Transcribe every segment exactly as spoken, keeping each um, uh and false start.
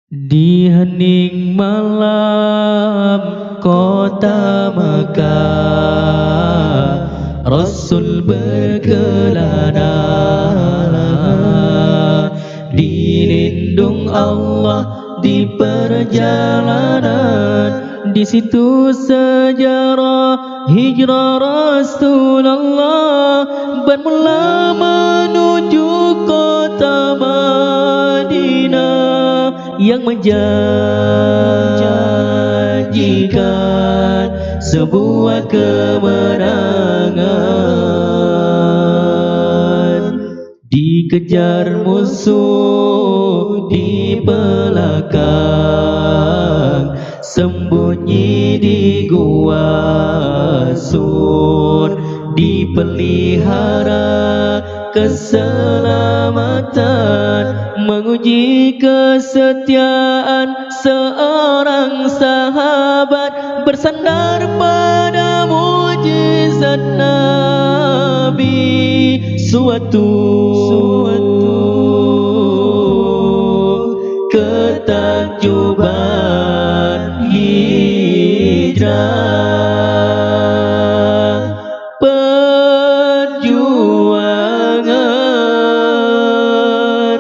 Di hening malam kota Makkah, Rasul berkelana. Dilindung Allah di perjalanan, di situ sejarah hijrah Rasulullah bermula menuju kota Madinah yang menjanjikan sebuah kemenangan. Dikejar musuh di belakang, sembunyi di gua sun, dipelihara keselamatan, menguji kesetiaan seorang sahabat bersandar pada mujizat Nabi. Suatu, suatu ketakjuban hijrah, perjuangan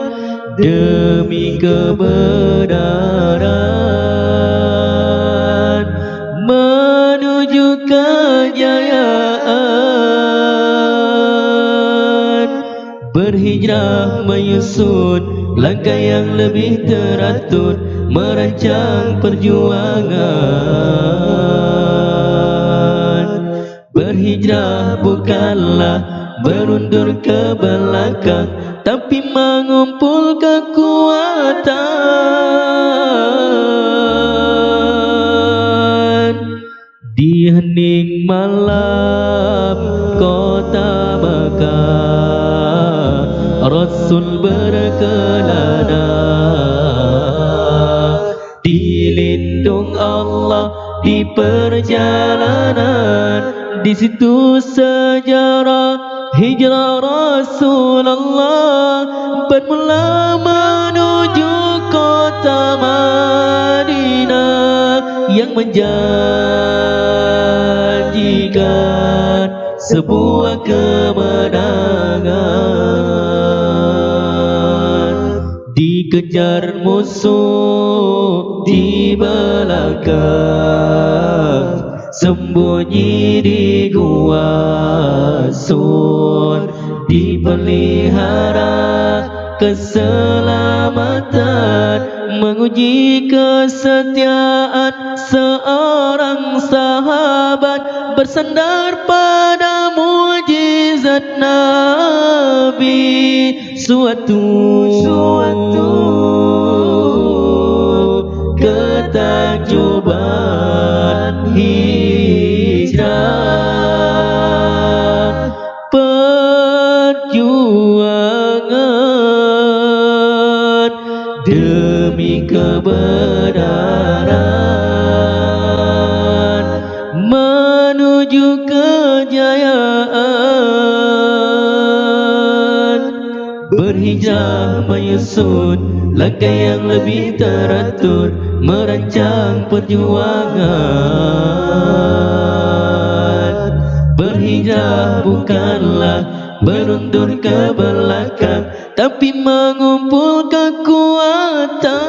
demi kebenaran, menuju kejayaan. Berhijrah menyusun langkah yang lebih teratur, merancang perjuangan. Berhijrah bukanlah berundur ke belakang, tapi mengumpul kekuatan. Di hening malam kota Makkah, Rasul berkelana. Dilindung Allah di perjalanan, di situ sejarah hijrah Rasulullah bermula menuju kota Madinah yang menjanjikan sebuah kemenangan. Dikejar musuh di belakang, sembunyi di gua sun, dipelihara keselamatan, menguji kesetiaan seorang sahabat bersandar pada mujizat Nabi. Suatu, suatu ketakjuban hijrah, perjuangan demi kebenaran, menuju kejayaan. Berhijrah menyusun langkah yang lebih teratur, merancang perjuangan. Berhijrah bukanlah berundur ke belakang, tapi mengumpul kekuatan.